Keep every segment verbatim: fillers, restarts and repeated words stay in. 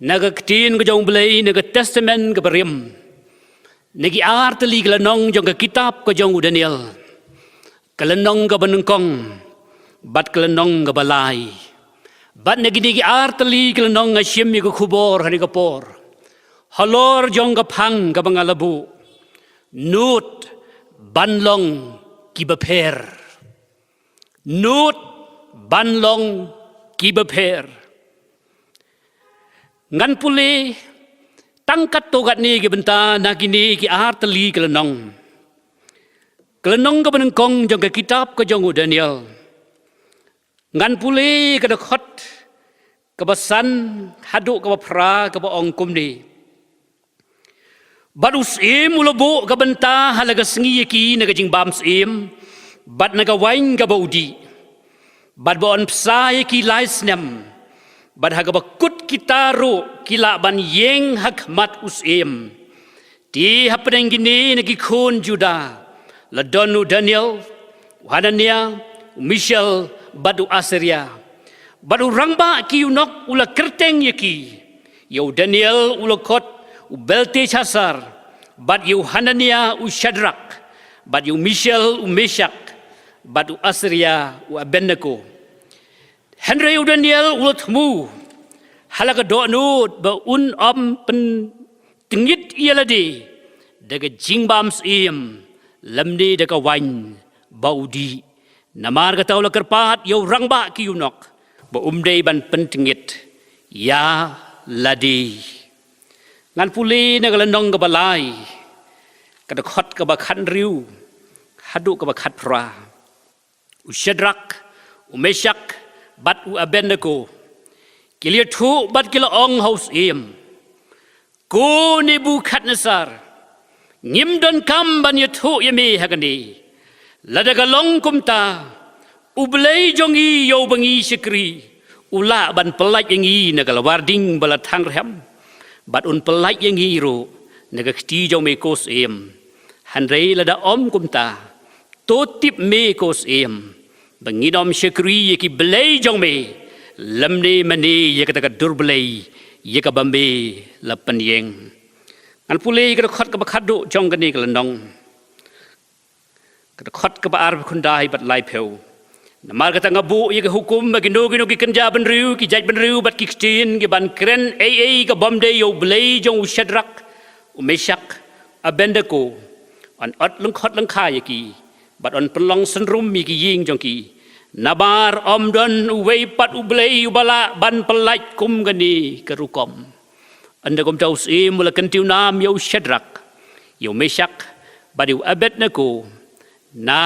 Na ka ktien ka jong U Blei, na ka Testament kaba rim, na ki artylli ki lynnong jong ka kitab ka jong u Daniel, ka lynnong kaba nyngkong bad ka lynnong kaba lai. Bad na kine ki artylli ki lynnong nga shim ïa ka khubor ha kane ka por halor jong ka phang kaba nga la buh: Nud ban long kiba pher. Nud ban long kiba pher. Ngan pule tang katto katne ki bynta na kine ki artylli ki lynnong. Ka lynnong kaba nyngkong jong ka kitab ka jong u Daniel. Ngan pule ka dkhot kaba san haduh kaba phra, kaba ong kumne: Bad u syiem u la buh ka bynta ha la ka sngi ïa ki na ka jingbam syiem bad na ka waiñ kaba u dih, bad ba yn bsa ïa ki lai snem, bad ha kaba kut kita ruh ki lah ban ïeng ha khmat u syiem. Te hapdeng kine na ki khun Judah la don u Daniel, u Hananiah, u Mishael bad u Azariah. Bad u rangbah ki ïunok u la kyrteng ïa ki, ïa u Daniel u la khot u Belteshassar, bad ïa u Hananiah u Shadrak, bad ïa u Mishael u Meshak, bad u Azariah u Abednego. Hynrei u Daniel u la thmu ha la ka dohnud ba un ym pyntngit ïa lade da ka jingbam syiem lymne da ka waiñ ba u dih. Namar kata u la kyrpad ïa u rangbah ki ïunok ba um dei ban pyntngit ïa lade. Ngan pule na ka lynnong kaba lai, ka dkhot kaba khathynriew haduh kaba khatphra. U Shadrak, u Meshak bad u Abednego ki la ïathuh bad ki la ong ha u syiem: Ko Nebukadnesar, ngim donkam ban ïathuh ïa me ha kane. Lada ka long kumta, U Blei jong ngi ïa uba ngi shakri u lah ban pyllait ïa ngi na ka lawar ding ba la thang rhem, bad un pyllait ïa ngi ruh na ka kti jong me ko syiem. Hynrei lada ym kumta, to tip me ko syiem ba ngin ym shakri ïa ki blei jong me lymne mane ïa kata ka dur blei ïa kaba me la pynïeng. Ngan pule ka dkhot kaba khatduh jong kane ka lynnong, ka dkhot kaba arphew khyndai bad laiphew. Namar kata nga buh ïa ka hukum ba kino kino ki kynja bynriew, ki jait bynriew bad ki ktien ki ban kren ei ei ka bym dei ïa U Blei jong u Shadrak, u Meshak, Abednego, yn ot lyngkhot lyngkhai ïa ki bad yn pynlong synrum ïa ki ïing jong ki. Namar ym don uwei pat U Blei uba lah ban pyllait kum kane ka rukom. Ynda kumta u syiem u la kyntiew nam ïa u Shadrak, ïa u Meshak bad ïa u Abednego na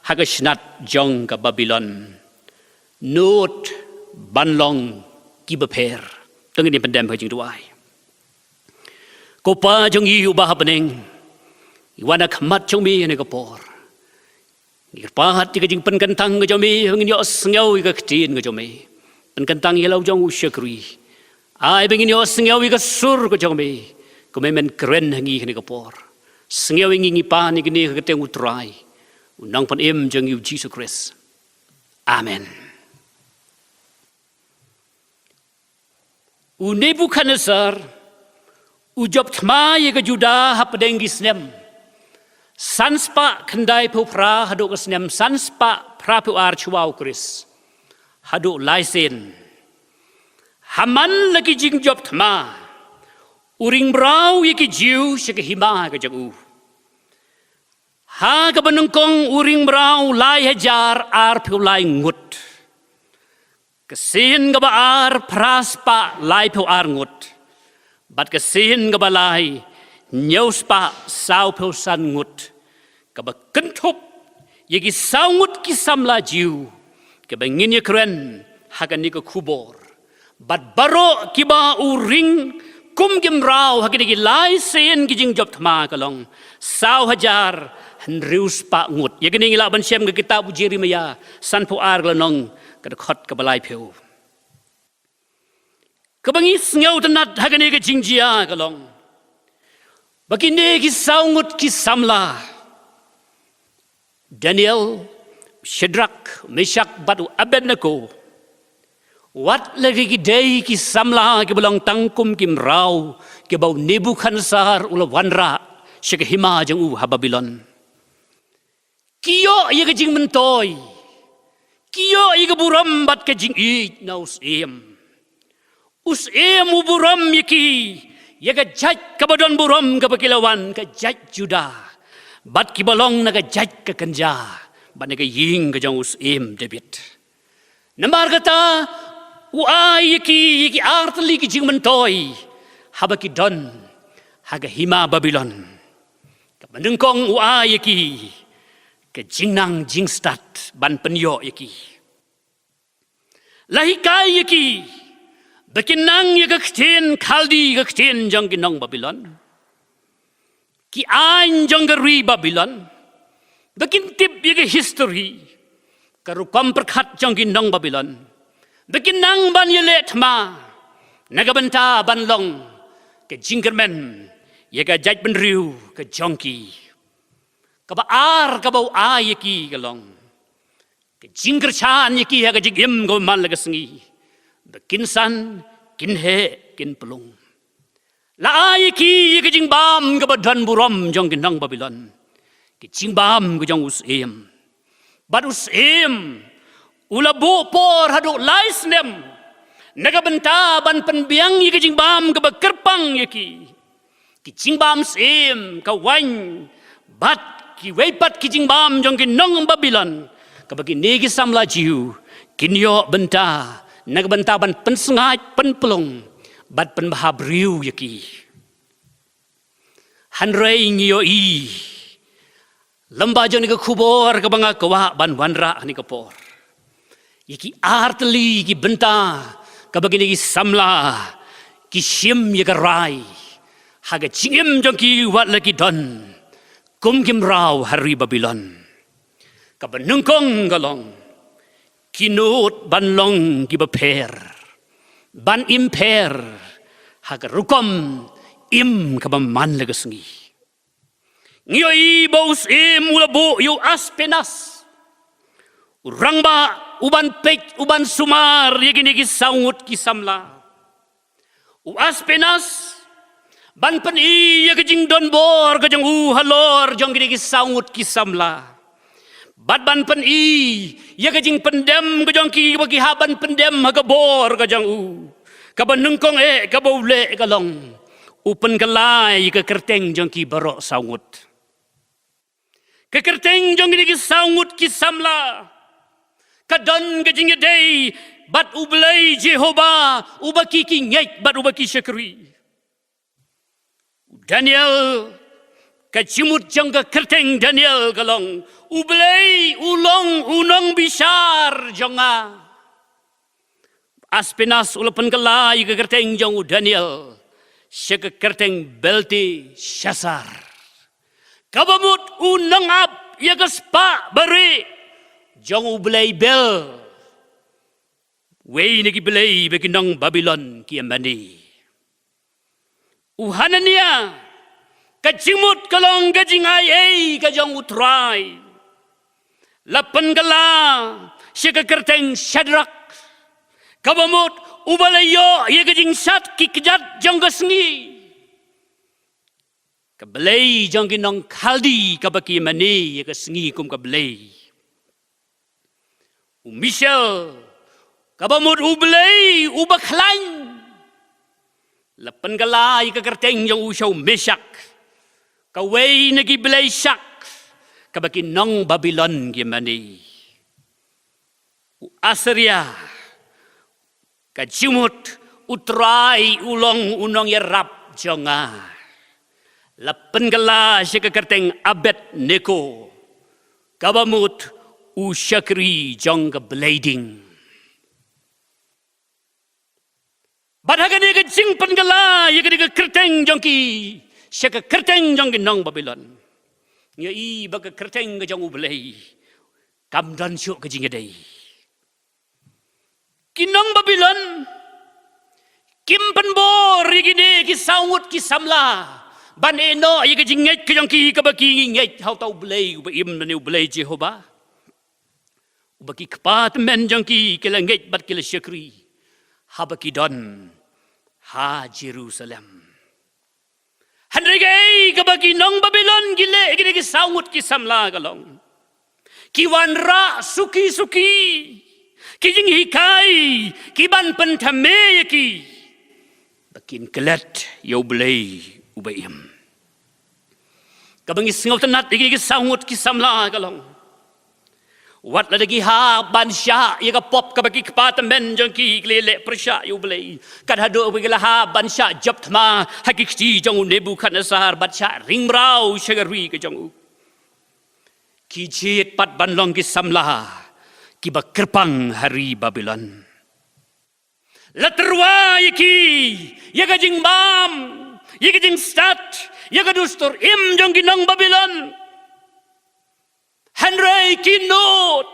ha ka shnat jong ka Babilon. Nud ban long kiba pher. To ngin ïa pyndem ha ka jingduwai. Ko Pa jong ngi uba ha bneng, ngi wan ha khmat jong me ha kane ka por. Ngi kyrpad ïa ka jingpynkyntang ka jong me, ba ngin ïohsngew ïa ka ktien ka jong me. Pynkyntang ïa la u jong u shakri. Ai ba ngin ïohsngew ïa ka sur ka jong me, kumba men kren ha ngi ha kane ka por. Sngew ïa ngi, ngi pan ïa kine ha ka kyrteng u Trai, u Nongpynim jong ngi u Jisu Khrist. Amen. U Nebukadnesar u jop thma ïa ka Judah hapdeng ki snem san spah khyndaiphew phra haduh ka snem san spah phraphew ar shuwa u Khrist, haduh lai sien. Ha man la ki jingjop thma, u ring mraw ïa ki Jiw sha ka hima ka jong u. Ha kaba nyngkong u ring mraw lai hajar arphew lai ngut. Ka sien kaba ar phra spah laiphew ar ngut. Bad ka sien kaba lai hynñiew spah sawphew san ngut. Kaba kynthup ïa ki saw ngut ki samla Jiw, kaba ngin ïa kren ha kane ka khubor. Bad baroh kiba u ring kum ki mraw ha kine ki lai sien ki jingjop thma ka long saw hajar hynriew spah ngut. Ïa kane ngi lah ban shem ka kitab u Jeremiah sanphew ar ka lynnong, ka dkhot kaba laiphew. Kaba ngi sngewtynnad ha kane ka jingjia ka long ba kine ki saw ngut ki samla, Daniel, Shadrak, Meshak bad u Abednego, Wat la ki dei ki samla kiba long tang kum ki mraw kiba u Nebukhadnesar u la wanrah sha ka hima jong u ha Babilon. Ki ïoh ïa ka jingmyntoi, ki ïoh ïa ka burom bad ka jingïeit na u syiem. U syiem u burom ïa ki ïa ka jait kaba don burom kaba ki la wan, ka jait Judah, bad kiba long na ka jait ka kynja bad na ka ïing ka jong u syiem David. Namar kata, u ai ïa ki ïa ki artylli ki jingmyntoi haba ki don ha ka hima Babilon. Kaba nyngkong, u ai ïa ki ka jingnang jingstad ban pynïoh ïa ki. La hikai ïa ki ba kin nang ïa ka ktien Khaldi, ka ktien jong ki nong Babilon, ki aiñ jong ka ri Babilon, ba kin tip ïa ka history, ka rukom pyrkhat jong ki nong Babilon, ba kin nang ban ïaleh thma na ka bynta ban long ka jingkyrmen ïa ka jaitbynriew ka jong ki. Kaba ar kaba u ai ïa ki ka long ka jingkyrshan ïa ki ha ka jingim kaba man la ka sngi, ba kin san, kin heh, kin pynlong. La ai ïa ki ïa ka jingbam kaba don burom jong ki nong Babilon, ka jingbam ka jong u syiem. Bad u syiem u la buh por haduh lai snem na ka bynta ban pynbiang ïa ka jingbam kaba kyrpang ïa ki. Ki jingbam syiem, ka waiñ, bad kiwei pat ki jingbam jong ki nong Babilon, kaba kine ki samla Jiw kin ïoh bynta na ka bynta ban pynsngaid, pynpynlong bad pynbha briew ïa ki. Hynrei ngi ïohi lem bad jong kane ka khubor kaba nga kwah ban wanrah ha kane ka por, ïa ki artylli ki bynta kaba kine ki samla ki shim ïa ka rai ha ka jingim jong ki wat la ki don kum ki mraw ha ri Babilon. Kaba nyngkong ka long, ki nud ban long kiba pher, ban im pher ha ka rukom im kaba man la ka sngi. Ngi ïohi ba u syiem u la buh ïa u Aspenas, u rangbah, u ban peit, u ban sumar ïa kine ki saw ngut ki samla. U Aspenas ban pyni ïa ka jingdonbor ka jong u halor jong kine ki saw ngut ki samla, bad ban pyni ïa ka jingpyndem ka jong ki ba ki hap ban pyndem ha ka bor ka jong u. Kaba nyngkong eh kaba u leh ka long, u pynkylla ïa ka kyrteng jong ki baroh saw ngut. Ka kyrteng jong kine ki saw ngut ki samla ka don ka jingïadei bad U Blei Jehobah, uba ki ki ngeit bad uba ki shakri. U Daniel, ka jingmut jong ka kyrteng Daniel ka long, U Blei u long u nongbishar jong nga. Aspenas u la pynkylla ïa ka kyrteng jong u Daniel sha ka kyrteng Belteshassar, kaba mut u nongap ïa ka spah barieh jong u blei Bel, wei na ki blei ba ki nong Babilon ki ïa mane. U Hananiah, ka jingmut ka long ka jingai ei ka jong U Trai. La pynkylla sha ka kyrteng Shadrak, kaba mut uba la ïoh ïa ka jingshad ki kjat jong ka sngi. Ka blei jong ki nong Khaldi kaba ki mane ïa ka sngi kum ka blei. U Mishael, kaba mut u blei uba khlaiñ, la pynkylla ïa ka kyrteng jong u sha u Meshak, kawei na ki blei shak kaba ki nong Babilon ki mane. U Assyria, ka jingmut, U Trai u long u nongïarap jong nga. La pynkylla sha ka kyrteng Abednego, kaba mut u shakri jong ka blei ding. Bad ha kane ka jingpynkylla ïa kane ka kyrteng jong ki sha ka kyrteng jong ki nong Babilon, ngi ïohi ba ka kyrteng ka jong U Blei kam don shuh ka jingïadei. Ki nong Babilon kim pynbor ïa kine ki saw ngut ki samla ban ïehnoh ïa ka jingngeit ka jong ki kaba ki ngi ngeit ha uta U Blei uba im, lane U Blei Jehobah, uba ki kpa tymmen jong ki ki la ngeit bad ki la shakri. haba ki don ha Jerusalem. Hynrei kaei kaba ki nong Babilon ki leh ïa kine ki saw ngut ki samla ka long, ki wanrah suki suki ki jinghikai kiban pynthame ïa ki ba kin klet ïa U Blei uba im. Kaba ngi sngewtynnat ïa kine ki saw ngut ki samla ka long, wat lada ki hap ban shah ïa ka pop kaba ki kpa tymmen jong ki ki la leh pyrshah ïa U Blei, kat haduh ba ki la hap ban shah jop thma ha ki kti jong u Nebukhadnessar bad shah ring mraw sha ka ri ka jong u, ki jied pat ban long ki samla kiba kyrpang ha ri Babilon. La tyrwa ïa ki ïa ka jingbam, ïa ka jingstad, ïa ka dustur im jong ki nong Babilon. Hynrei ki nud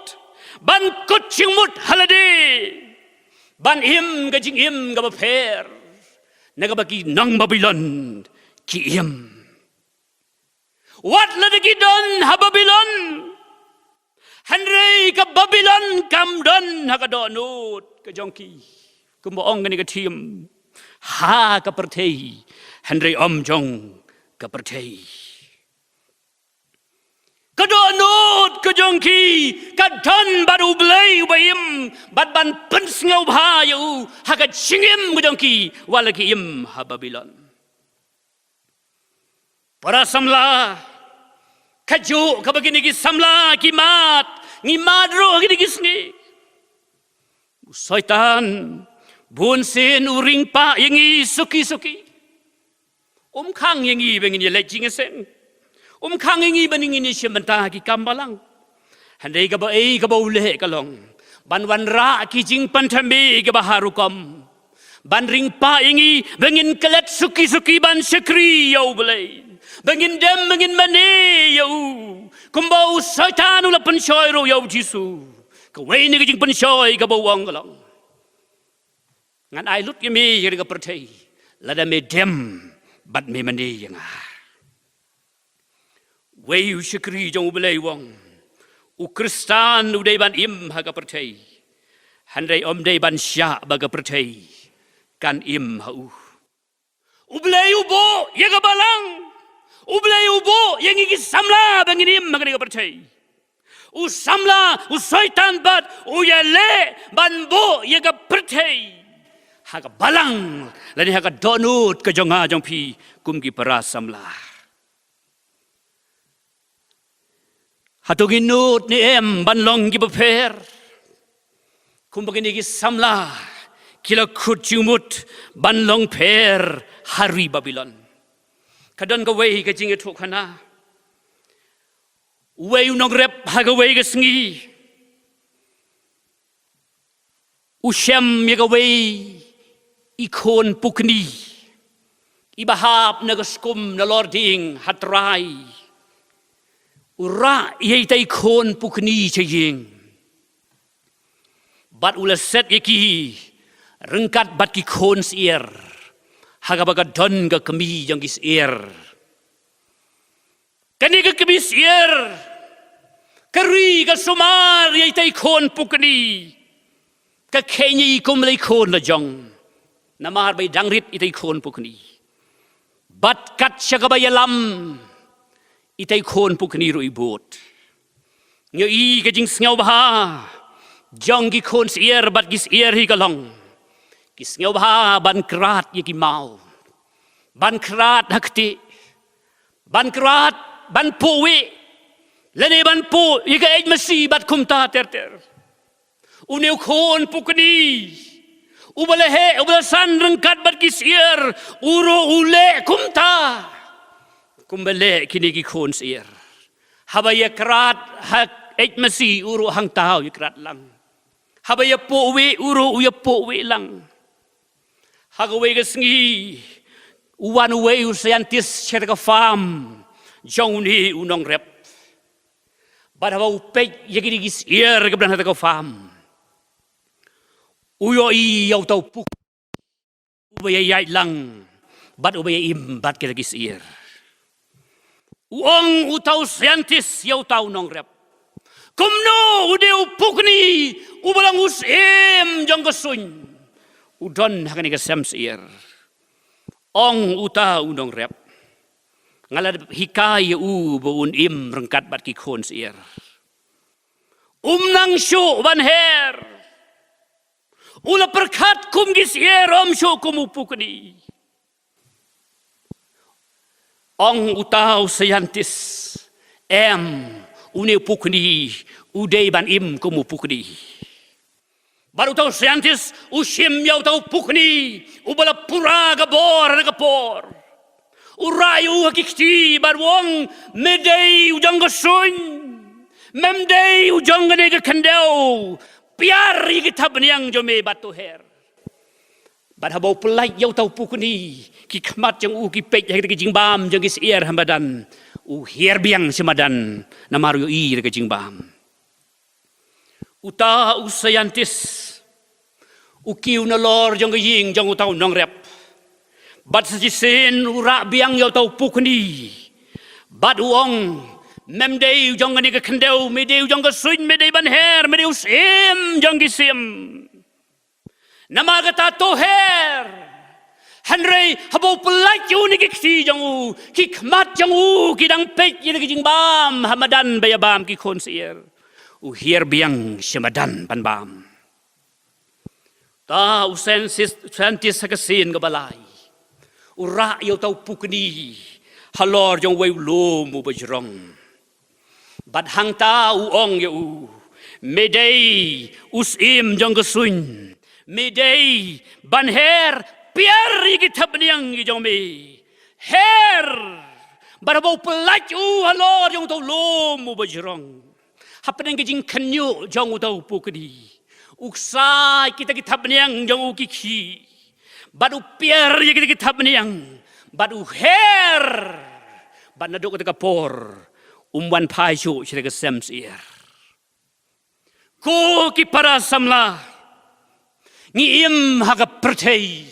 ban kut jingmut ha lade, ban im ka jingim kaba pher na kaba ki nong Babilon ki im. Wat lada ki don ha Babilon, hynrei ka Babilon kam don ha ka dohnud ka jong ki. Kumba ong kane ka theme, ha ka pyrthei hynrei ym jong ka pyrthei. Ka dohnud ka jong ki ka don bad U Blei uba im, bad ban pynsngewbha ïa u ha ka jingim ka jong ki wat la ki im ha Babilon. Para samla, kajuh kaba kine ki samla ki mad, ngi mad ruh ha kine ki sngi. U Soitan bunsien u ring pah ïa ngi suki suki. Um khang ïa ngi ba ngin ïaleit jingïaseng. Um khang ïa ngi ba ngin ïashim bynta ki kam balang. Hynrei kaba ei kaba u leh ka long ban wanrah ki jingpynthame kiba ha rukom, ban ring pah ïa ngi ba ngin klet suki suki ban shakri ïa U Blei, ba ngin dem ba ngin mane ïa u. Kumba u Soitan u la pynshoi ruh ïa U Jisu, kawei na ki jingpynshoi kaba u ong ka long, ngan ai lut ïa me ïa ka pyrthei lada me dem bad me mane ïa nga. Wei u shakri jong U Blei u ong, u Khristan u dei ban im ha ka pyrthei, hynrei ym dei ban shah ba ka pyrthei kan im ha u. U Blei u buh ïa ka balang, U Blei u buh ïa ngi ki samla ba ngin im ha kane ka pyrthei. U samla, u Soitan pat u ïaleh ban buh ïa ka pyrthei ha ka balang lane ha ka dohnud ka jong nga jong phi kum ki para samla. Hato ngi nud ne em ban long kiba pher kumba kine ki samla ki la kut jingmut ban long pher ha ri Babilon? Ka don kawei ka jingïathuhkhana. Uwei u nongrep ha kawei ka sngi u shem ïa kawei i khun pukni iba hap na ka skum na lording ha trai. U rah ïa ita i khun pukni sha ïing bad u la set ïa ki ryngkat bad ki khun syiar ha kaba ka don ka kmie jong ki syiar. Kane ka kmie syiar ka ri ka sumar ïa ita i khun pukni. Ka kheiñ ïa i kum la i khun la jong namar ba i dang rit ita i khun pukni. Bad kat sha kaba ïalam ita i khun pukni ruh i bud. Ngi ïohi ka jingsngewbha jong ki khun syiar bad ki syiar hi ka long ki sngewbha ban krat ïa ki maw, ban krat ha kti, ban krat, ban puh wieh lane ban puh ïa ka eit masi bad kumta ter ter. Une u khun pukni uba la heh uba la san ryngkat bad ki syiar u ruh u leh kumta. Kumba leh kine ki khun syiar, haba ïa krat ha eit masi u ruh hangta u ïa krat lang. Haba ïa puh wieh u ruh u ïa puh wieh lang. Ha kawei ka sngi u wan uwei u scientist sha ka farm jong une u nongrep. Bad haba u peit ïa kine ki syiar kiba don ha ka farm u ïohi ïa uta u puk uba ïaid lang bad uba ïaim bad kine ki syiar. U ong uta u scientist ïa uta u nongrep, kumno u dei u pukni uba long u syiem jong ka suiñ u don ha kane ka sem syiar. Ong uta u nongrep, nga la hikai ïa u ba un im ryngkat bad ki khun syiar. Um nang shuh ban her. U la pyrkhat kum ki syiar, um shuh kum u pukni. Ong uta u scientist, em, une u pukni u dei ban im kum u pukni. Bad uta u scientist u shim ïa uta u pukni uba la pura ka bor ha ka por. U rah ïa u ha ki kti bad u ong, me dei u jong ka suiñ, mem dei u jong kane ka khyndew. Piar ïa ki thapniang jong me bad to her. Bad haba u pyllait ïa uta u pukni, ki khmat jong u ki peit ha kita ki jingbam jong ki syiar ha madan. U hiar biang sha madan namar u ïohi ïa ka jingbam. Uta u scientist u kiew nalor jong ka ïing jong uta u nongrep. Bad sa shisien u rah biang ïa uta u pukni. Bad u ong, mem dei u jong kane ka khyndew, me dei u jong ka suiñ, me dei ban her, me dei u syiem jong ki syiem. Namar kata to her. Hynrei haba u pyllait ïa u na ki kti jong u, ki khmat jong u ki dang peit ïa ki jingbam ha madan ba ïa bam ki khun syiar. U hiar biang sha madan ban bam. Uta u scientist, scientist ha ka sien kaba lai u rah ïa uta u pukni halor jong uwei u lum uba jrong. Bad hangta u ong ïa u, me dei u syiem jong ka suiñ, me dei ban her, piar ïa ki thapniang ki jong me. Her. Bad haba u pyllait u halor jong uta u lum uba jrong, hapdeng ka jingkhynñiuh jong uta u pukni, u ksai kita ki thapniang jong u ki khih. Bad u piar ïa kita ki thapniang. Bad u her. Bad naduh kata ka por um wan phai shuh sha ka sem syiar. Ko ki para samla, ngi im ha ka pyrthei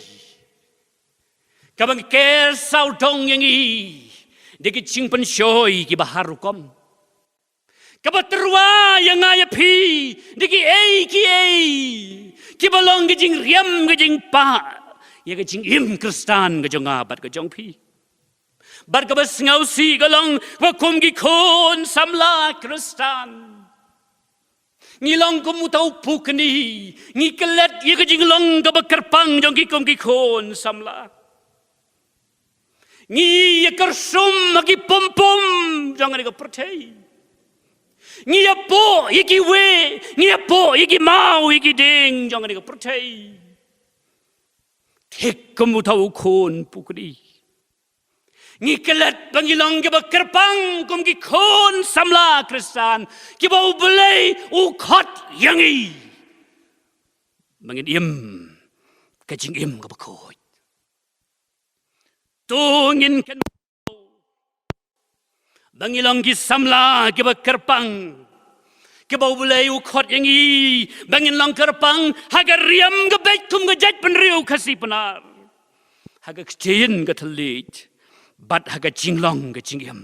kaba ngi ker sawdong ïa ngi da ki jingpynshoi kiba har rukom. Kaba tyrwa ïa nga ïa phi da kiei kiei kiba long ka jingriam ka jingpah ïa ka jingim Khristan ka jong nga bad ka jong phi. Bad kaba sngewsih ka long ba kum ki khun samla Khristan, ngi long kum uta u pukni, ngi klet ïa ka jinglong kaba kyrpang jong ki kum ki khun samla. Ngi ïa kyrsum ha ki pum pum jong kane ka pyrthei. Ngi ïa poh ïa kiwei, ngi ïa poh ïa ki maw ïa ki dieng jong kane ka pyrthei. Thik kum uta u khun pukni, ngi klet ba ngi long kiba kyrpang kum ki khun samla Khristan kiba U Blei u khot ïa ngi ba ngin im ka jingim kaba khuid. To ngin kynmaw ba ngi long ki samla kiba kyrpang, kiba U Blei u khot ïa ngi ba ngin long kyrpang ha ka riam ka beit kum ka jaitbynriew Khasi Pnar, ha ka ktien ka thylliej bad ha ka jinglong ka jingim.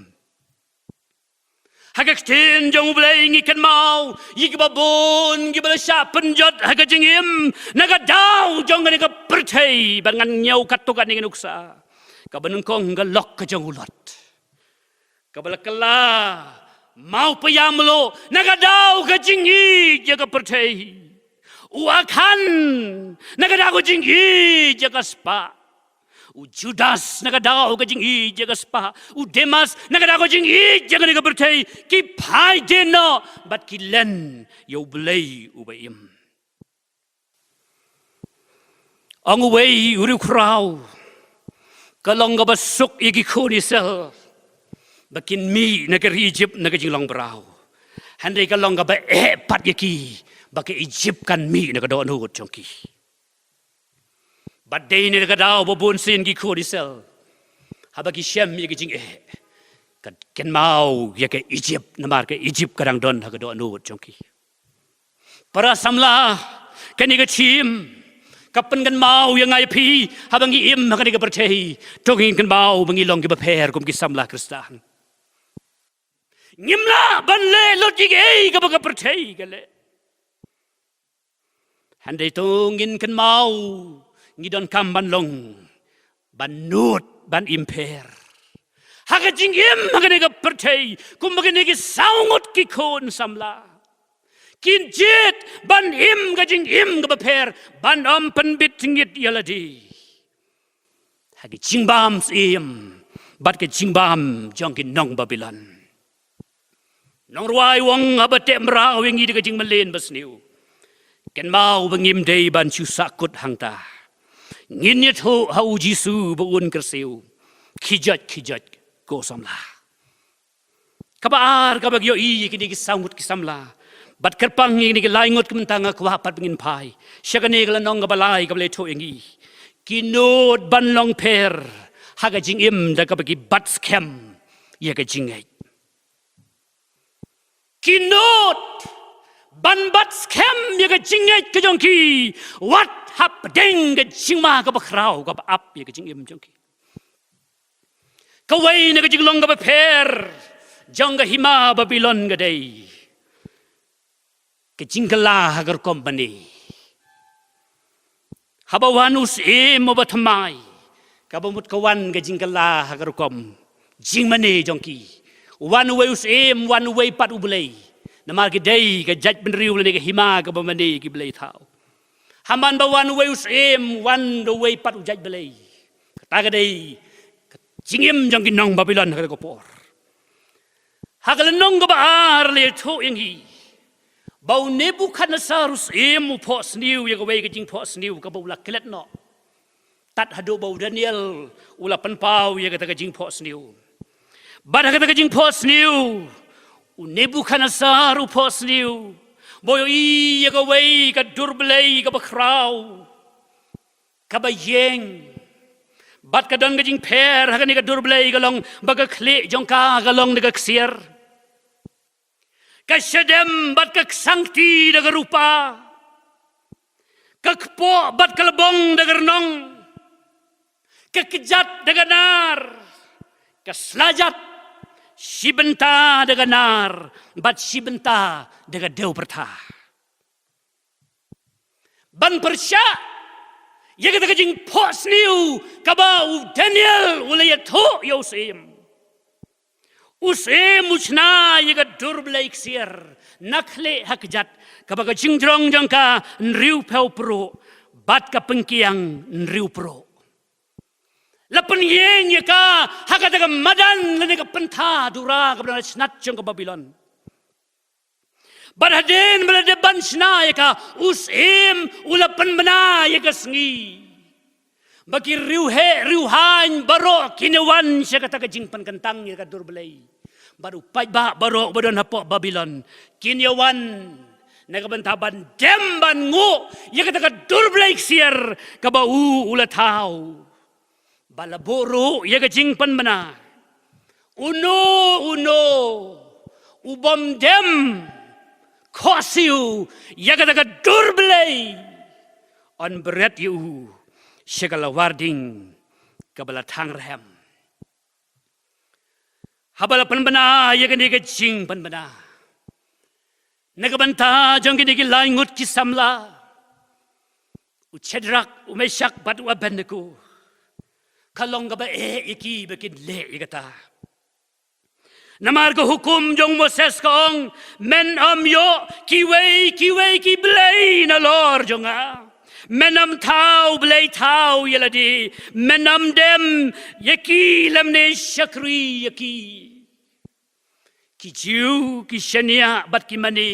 Ha ka ktien jong U Blei ngi kynmaw ïa kiba bun kiba la shah pynjot ha ka jingim na ka daw jong kane ka pyrthei, bad ngan ñiew katto katne ka nuksa kaba nyngkong, ka lok ka jong u Lot, kaba la kylla maw païam lo na ka daw ka jingïeit ïa ka pyrthei. U Akhan na ka daw ka jingïeit ïa ka spah. U Judas na ka daw ka jingïeit ïa ka spah. U Demas na ka daw ka jingïeit ïa kane ka pyrthei. Ki phai dien noh bad ki len ïa U Blei uba im. Ong uwei u riewkhraw, ka long kaba suk ïa ki khun Israel ba kin mih na ka ri Ijipt na ka jinglong braw. Hynrei ka long kaba eh pat ïa ki ba ka Ijipt kan mih na ka dohnud jong ki. Bad dei na ka daw ba bun sien ki khun Israel, haba ki shem ïa ka jingeh, ka kynmaw ïa ka Ijipt, namar ka Ijipt ka dang don ha ka dohnud jong ki. Para samla, kane ka thim ka pynkynmaw ïa nga ïa phi, haba ngi im ha kane ka pyrthei, to ngin kynmaw ba ngi long kiba pher kum ki samla Khristan. Ngim lah ban leh lut ïa kiei kaba ka pyrthei ka leh. Hynrei to ngin kynmaw ngi donkam ban long, ban nud, ban im pher ha ka jingim ha kane ka pyrthei, kumba kine ki saw ngut ki khun samla kin jied ban im ka jingim kaba pher, ban ym pynbit ngit ïa lade ha ka jingbam syiem bad ka jingbam jong ki nong Babilon. Nongrwai u ong, haba teh mraw ïa ngi da ka jingmlien basniew, kynmaw ba ngim dei ban shu sahkut hangta. Ngin ïathuh ha U Jisu ba un kyrsiew. Khie joit, khie joit ko samla. Kaba ar kaba ngi ïohi ïa kine ki saw ngut ki samla, bad kyrpang ïa kine ki lai ngut, kumta nga kwah pat ba ngin phai sha kane ka lynnong kaba lai kaba la ïathuh ïa ngi. Ki nud ban long pher ha ka jingim da kaba ki bat skhem ïa ka jingngeit. Ki nud ban bat skhem ïa ka jingngeit ka jong ki wat hapdeng ka jingma kaba khraw kaba ap ïa ka jingim jong ki. Kawei na ka jinglong kaba pher jong ka hima Babilon ka dei ka jingkylla ha ka rukom mane. Haba wan u syiem uba thymmai, kaba mut ka wan ka jingkylla ha ka rukom jingmane jong ki. Wan uwei u syiem, wan uwei pat u blei. Namar ki dei ka jaitbynriew lane ka hima kaba mane ki blei thaw. Hynmen ba wan uwei u syiem, wan uwei pat u jaitblei. Kata ka dei ka jingim jong ki nong Babilon ha kata ka por. Ha ka lynnong kaba ar la ïathuh ïa ngi ba u Nebukhadnessar u syiem u phohsniew ïa kawei ka jingphohsniew kaba u la klet noh. Tad haduh ba u Daniel u la pynpaw ïa kata ka jingphohsniew. Bad ha kata ka jingphohsniew, u Nebukhadnessar u phohsniew ba u ïohi ïa kawei ka dur blei kaba khraw, kaba ïeng. Bad ka don ka jingpher ha kane ka dur blei, ka long ba ka khlieh jong ka ka long da ka ksiar. Ka shadem bad ka ksangti da ka rupa. Ka kpoh bad ka lbong da ka rnong. Ka kjat da ka nar. Ka slajat, shi bynta da ka nar bad shi bynta da ka dewpyrtha. Ban pyrshah ïa kata ka jingphohsniew kaba u Daniel u la ïathuh ïa u syiem, u syiem u shna ïa ka dur blei ksiar na khlieh ha kjat, kaba ka jingjrong jong ka hynriewphew pruh bad ka pynkiang hynriew pruh. La pynïeng ïa ka ha kata ka madan lane ka pyntha dura kaba don ha shnat jong ka Babilon. Bad hadien ba la dep ban shna ïa ka, u syiem u la pynbna ïa ka sngi ba ki riewheh riewhaiñ baroh kin ïawan sha kata ka jingpynkyntang ïa ka dur blei. Bad u paidbah baroh ba don hapoh Babilon kin ïawan na ka bynta ban dem ban nguh ïa kata ka dur blei ksiar kaba u u la thaw. Ba la buh ruh ïa ka jingpynbna. Uno uno u bym dem khohsiew ïa kata ka dur blei, yn bret ïa u sha ka lawar ding kaba la thang rhem. Haba la pynbna ïa kane ka jingpynbna na ka bynta jong kine ki lai ngut ki samla, u Shadrak, u Meshak bad u Abednego, ka long kaba eh ïa ki ba kin leh ïa kata. Namar ka hukum jong u Moses ka ong, men ym ïoh kiwei kiwei ki blei nalor jong nga. Men ym thaw blei thaw ïa lade, men ym dem ïa ki lymne shakri ïa ki. Ki Jiw ki shaniah bad ki mane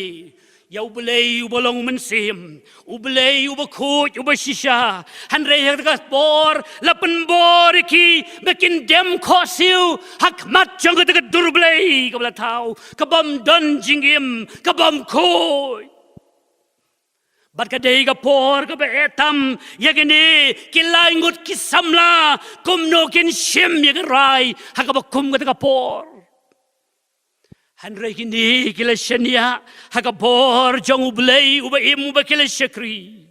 ïa U Blei uba long mynsiem, U Blei uba khuid, uba shisha. Hynrei ha kata ka por la pynbor ïa ki ba kin dem khohsiew ha khmat jong kata ka dur blei kaba la thaw, ka bym don jingim, ka bym khuid. Bad ka dei ka por kaba eh tam ïa kine ki lai ngut ki samla kumno kin shim ïa ka rai ha kaba kum kata ka por. Hynrei kine ki la shaniah ha ka bor jong U Blei uba im, uba ki la shakri.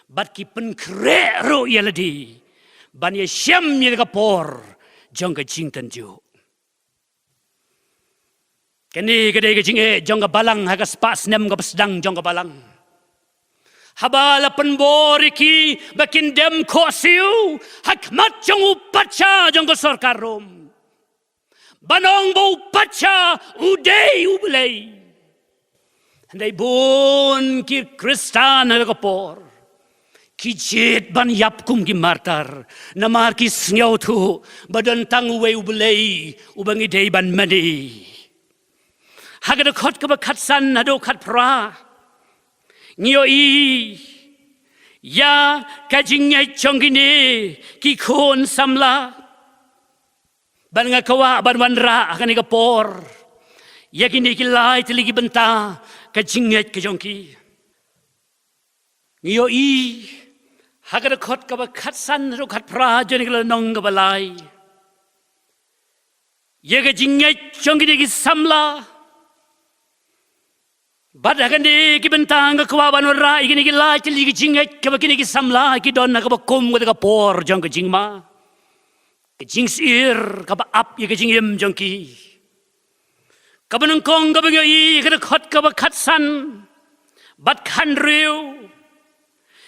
Bad ki pynkhreh ruh ïa lade ban ïashem ïa ka por jong ka jingtynjuh. Kane ka dei ka jingeh jong ka balang ha ka spah snem kaba sdang jong ka balang. Haba la pynbor ïa ki ba kin dem khohsiew ha khmat jong u pacha jong ka sorkar Rom, ban ong ba u pacha u dei U Blei. Hynrei bun ki Khristan ha ka por ki jied ban ïap kum ki martar, namar ki sngewthuh ba don tang uwei U Blei uba ngi dei ban mane. Ha ka dkhot kaba khatsan haduh khatphra ngi ïohi ïa ka jingngeit jong kine ki khun samla. Bad nga kwah ban wanrah ha kane ka por ïa kine ki lai tylli ki bynta ka jingngeit ka jong ki. Ngi ïohi ha ka dkhot kaba khatsan haduh khatphra jong kane ka lynnong kaba lai ïa ka jingngeit jong kine ki samla. Bad ha kane ki bynta nga kwah ban wanrah ïa kine ki lai tylli ki jingngeit kaba kine ki samla ki don ha kaba kum kata ka por jong ka jingma, ka jingsyier kaba ap ïa ka jingim jong ki. Kaba nyngkong kaba ngi ïohi ha ka dkhot kaba khatsan bad khathynriew,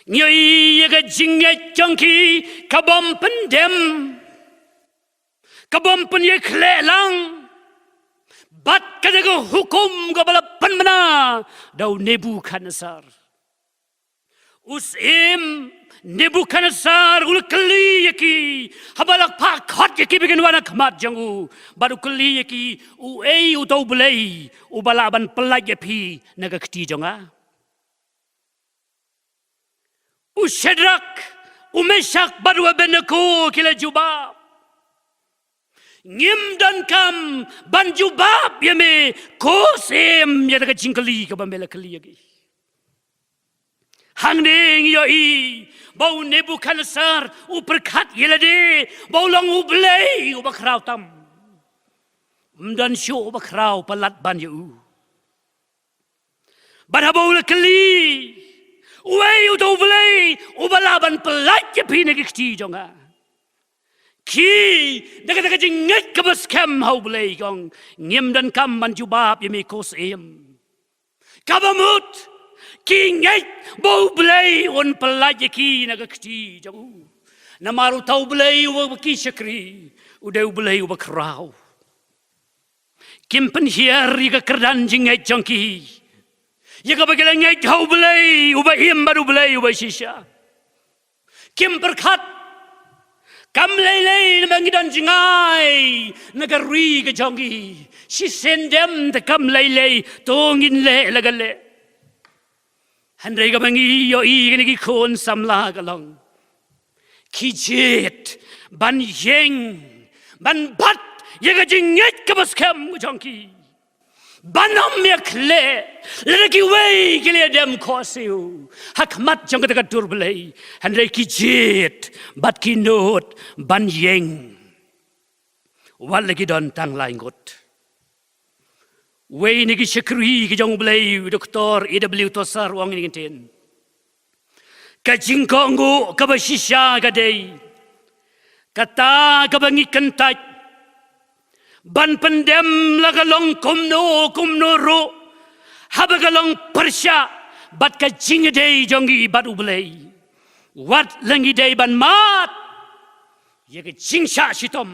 ngi ïohi ïa ka jingngeit jong ki kabym pyndem, kabym pynïakhleh lang bad kata ka hukum kaba la pynbna da u Nebukhadnessar. U syiem Nebukhadnessar u la kylli ïa ki haba la phah khot ïa ki ba kin wan ha khmat jong u, bad u kylli ïa ki, uei uta u Blei uba lah ban pyllait ïa phi na ka kti jong nga? U Shadrak, u Meshak bad u Abednego ki la jubab, ngim donkam ban jubab ïa me, ko syiem, ïa kata ka jingkylli kaba me la kylli ïa ki. Hangne ngi ïohi ba u Nebukhadnessar u pyrkhat ïa lade ba u long u blei uba khraw tam. Ym don shuh uba khraw palat ban ïa u. Bad haba u la kylli, uei uta u Blei uba lah ban pyllait ïa phi na ki kti jong nga? Ki, da kata ka jingngeit kaba skhem ha u Blei ki ong, ngim donkam ban jubab ïa me ko syiem. Kaba mut ki ngeit ba u Blei un pyllait ïa ki na ka kti jong u. Namar uta u Blei uba ki shakri u dei u Blei uba khraw. Kim pynhiar ïa ka kyrdan jingngeit jong ki ïa kaba ki la ngeit ha u Blei uba im bad u Blei uba shisha. Kim pyrkhat, kam lei lei namar ngi don jngai na ka ri ka jong ngi. Shisien dem te kam lei lei, to ngin leh la ka leh. Hynrei kaba ngi ïohi kine ki khun samla ka long, ki jied ban ïeng, ban bat ïa ka jingngeit kaba skhem ka jong ki, ban ym ïakhleh lada kiwei ki la dem khohsiew ha khmat jong kata ka dur Blei. Hynrei ki jied bad ki nud ban ïeng wat la ki don tang lai ngut. Uwei na ki shakri ki jong u Blei, u Doktor A W Tozer, u ong ïa ngi ktien, ka jingkohnguh kaba shisha ka dei kata kaba ngi kyntait ban pyndem la ka long kumno kumno ruh, haba ka long pyrshah bad ka jingïadei jong ngi bad u Blei. Wat la ngi dei ban mad ïa ka jingshah shitom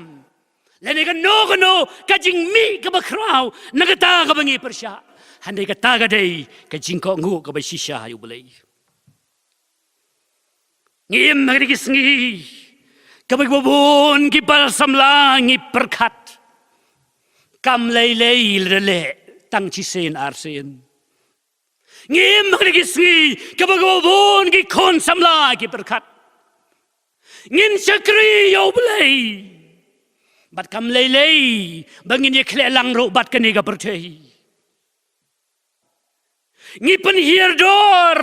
lane kano kano ka jingmih kaba khraw na kata kaba ngi pyrshah, hynrei kata ka dei ka jingkohnguh kaba shisha ïa u Blei. Ngi im ha kine ki sngi kaba kiba bun ki para samla ngi pyrkhat, kam lei lei lada leh tang shisien arsien. Ngi im ha kine ki sngi kaba kiba bun ki khun samla ki pyrkhat, ngin shakri ïa u Blei bad kam lei lei ba ngin ïakhleh lang ruh bad kane ka pyrthei. Ngi pynhiar dor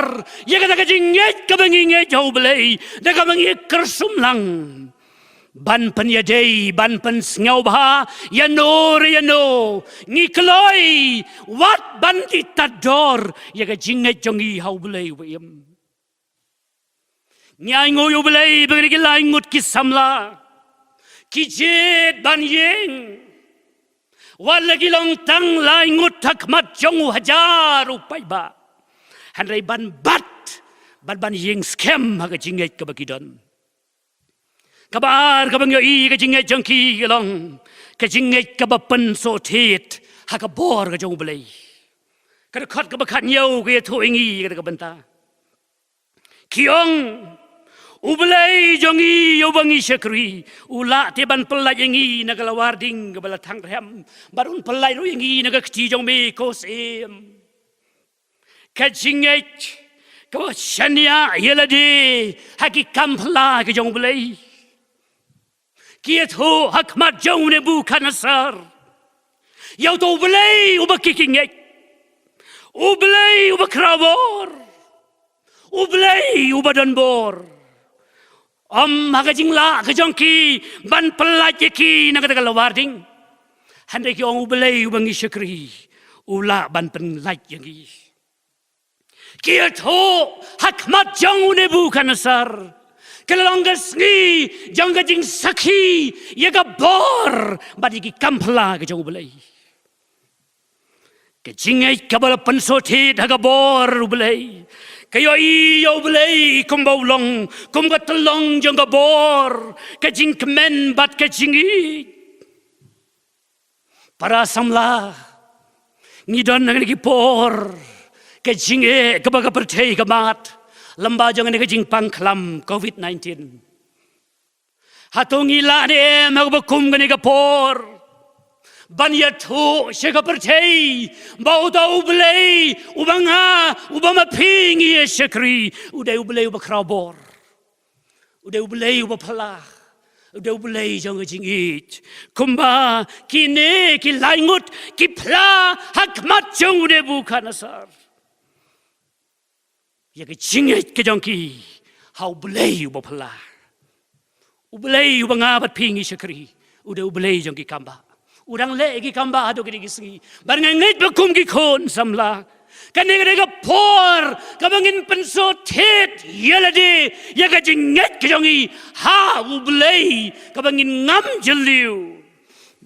ïa kata ka jingngeit kaba ngi ngeit ha u Blei da kaba ngi kyrsum lang ban pynïadei, ban pynsngewbha ïano re ïano. Ngi kloi wat ban die tad dor ïa ka jingngeit jong ngi ha u Blei uba im. Ngi ainguh ïa u Blei ba kine ki lai ngut ki samla ki jied ban ïeng, wat la ki long tang lai ngut ha khmat jong u hajar u paidbah, hynrei ban bat bad ban ïeng skhem ha ka jingngeit kaba ki don. Kaba ar kaba ngi ïohi ka jingngeit jong ki ka long ka jingngeit kaba pynsoh thied ha ka bor ka jong U Blei. Ka dkhot kaba khathynñiew ka ïathuh ïa ngi kata ka bynta. Ki ong, U Blei jong ngi uba ngi shakri, u lah te ban pyllait ïa ngi na ka lawar ding kaba la thang rhem, bad un pyllait ruh ïa ngi na ka kti jong me, ko Syiem. Ka jingngeit kaba shaniah ïa lade ha ki kam phylla ki jong U Blei. Ki ïathuh ha khmat jong u Nebukhadnessar ïa uto U Blei uba ki ki ngeit, U Blei uba khrawbor, U Blei uba don bor. Ym ha ka jinglah ka jong ki ban pyllait ïa ki na kata ka lawar ding. Hynrei ki ong, U Blei uba ngi shakri, u lah ban pyllait ïa ngi. Ki ïathuh ha khmat jong u Nebukhadnessar, ka la long ka sngi jong ka jingsakhi ïa ka bor bad ïa ki kam phylla ka jong U Blei. Ka jingngeit kaba la pynsoh thied ha ka bor U Blei, ka ïohi ïa U Blei kumba u long, kum ka tyllong jong ka bor, ka jingkmen bad ka jingïeit. Para samla, ngi don ha kine ki por ka jingeh kaba ka pyrthei ka mad lyngba jong kane ka jingpang khlam covid nineteen. Hato ngi lah ne em ha kaba kum kane ka por ban ïathuh sha ka pyrthei ba uta U Blei uba nga, uba ma phi ngi ïa shakri, u dei U Blei uba khrawbor, u dei U Blei uba phylla, u dei U Blei jong ka jingïeit, kumba kine ki lai ngut ki phla ha khmat jong u Nebukhadnessar ïa ka jingngeit ka jong ki ha U Blei uba phylla. U Blei uba nga bad phi ngi shakri, u dei U Blei jong ki kambah. U dang leh ïa ki kambah haduh kine ki sngi. Bad nga ngeit ba kum ki khun samla, kane ka dei ka por kaba ngin pynsoh thied ïa lade ïa ka jingngeit ka jong ngi ha U Blei, kaba ngin ngam jylliew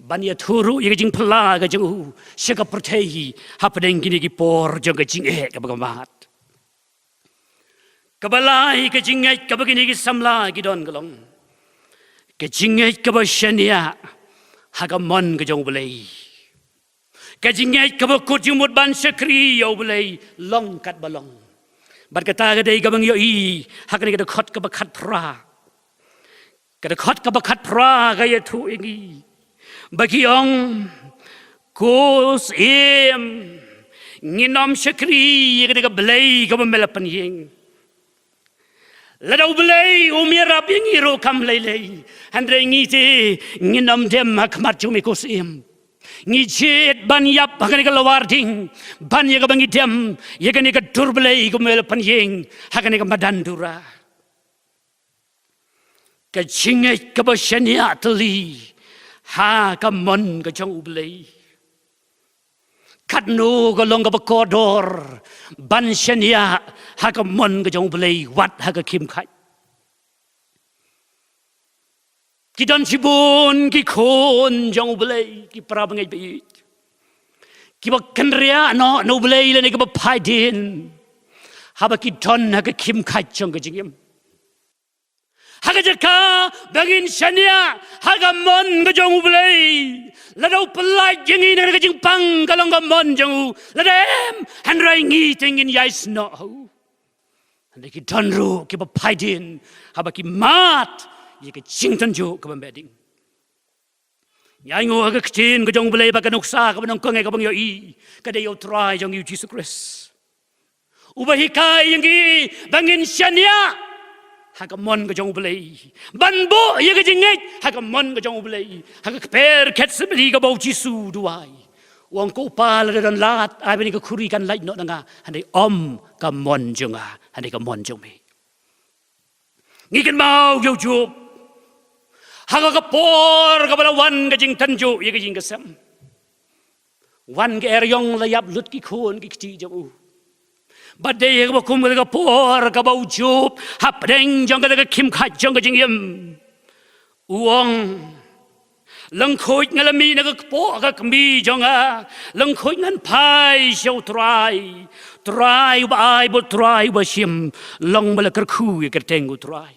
ban ïathuh ruh ïa ka jingphylla ka jong u sha ka pyrthei hapdeng kine ki por jong ka jingeh kaba ka mad. Kaba lai ka jingngeit kaba kine ki samla ki don ka long ka jingngeit kaba shaniah ha ka mon ka jong U Blei. Ka jingngeit kaba kut jingmut ban shakri ïa U Blei long katba long. Bad kata ka dei kaba ngi ïohi ha kane ka dkhot kaba khatphra. Ka dkhot kaba khatphra ka ïathuh ïa ngi ba ki ong, ko Syiem, ngin ym shakri ïa kane ka blei kaba me la pynïeng. Lada U Blei um ïarap ïa ngi ruh kam lei lei, hynrei ngi te ngin ym dem ha khmat jong me ko Syiem. Ngi jied ban ïap ha kane ka lawar ding ban ïa kaba ngi dem ïa kane ka dur blei kaba me la pynïeng ha kane ka madan Dura. Ka jingngeit kaba shaniah tylli ha ka mon ka jong U Blei. Katno ka long kaba kordor ban shaniah ha ka mon ka jong U Blei wat ha ka khim khat. Ki don shibun ki khun jong U Blei, ki para bangeit baieit, kiba kynriah noh na U Blei lane kiba phai dien haba ki don ha ka khim khat jong ka jingim. Ha ka jaka ba ngin shaniah ha ka mon ka jong U Blei, lada u pyllait ïa ngi na ka jingpang ka long ka mon jong u, lada em, hynrei ngi te ngin ïai snoh ha u. Hynrei ki don ruh kiba phai dien haba ki mad ïa ka jingtynjuh kaba meh ding. Ngi ai nguh ha ka ktien ka jong U Blei ba ka nuksa kaba nyngkong kaba ngi ïohi ka dei ïa U Trai jong ngi U Jisu Khrist, uba hikai ïa ngi ba ngin shaniah ha ka mon ka jong U Blei, ban buh ïa ka jingngeit ha ka mon ka jong U Blei. Ha ka kper Gethsemane kaba U Jisu u duwai, u ong, ko Pa, lada don lad, ai ba kane ka khuri kan lait noh na nga, hynrei ym ka mon jong nga, hynrei ka mon jong me. Ngi kynmaw ïa u Job. Ha ka por kaba la wan ka jingtynjuh ïa ka jingkasem, wan ka eriong, la ïap lut ki khun ki kti jong u. Bad dei ha kaba kum kata ka por kaba u Job hapdeng jong kata ka khim khat jong ka jingim, u ong, Lyngkhuid nga la mih na ka kpoh ka kmie jong nga. Lyngkhuid ngan phai sha U Trai. Trai uba ai bad Trai uba shim. Long ba la kyrkhu ïa ka kyrteng U Trai.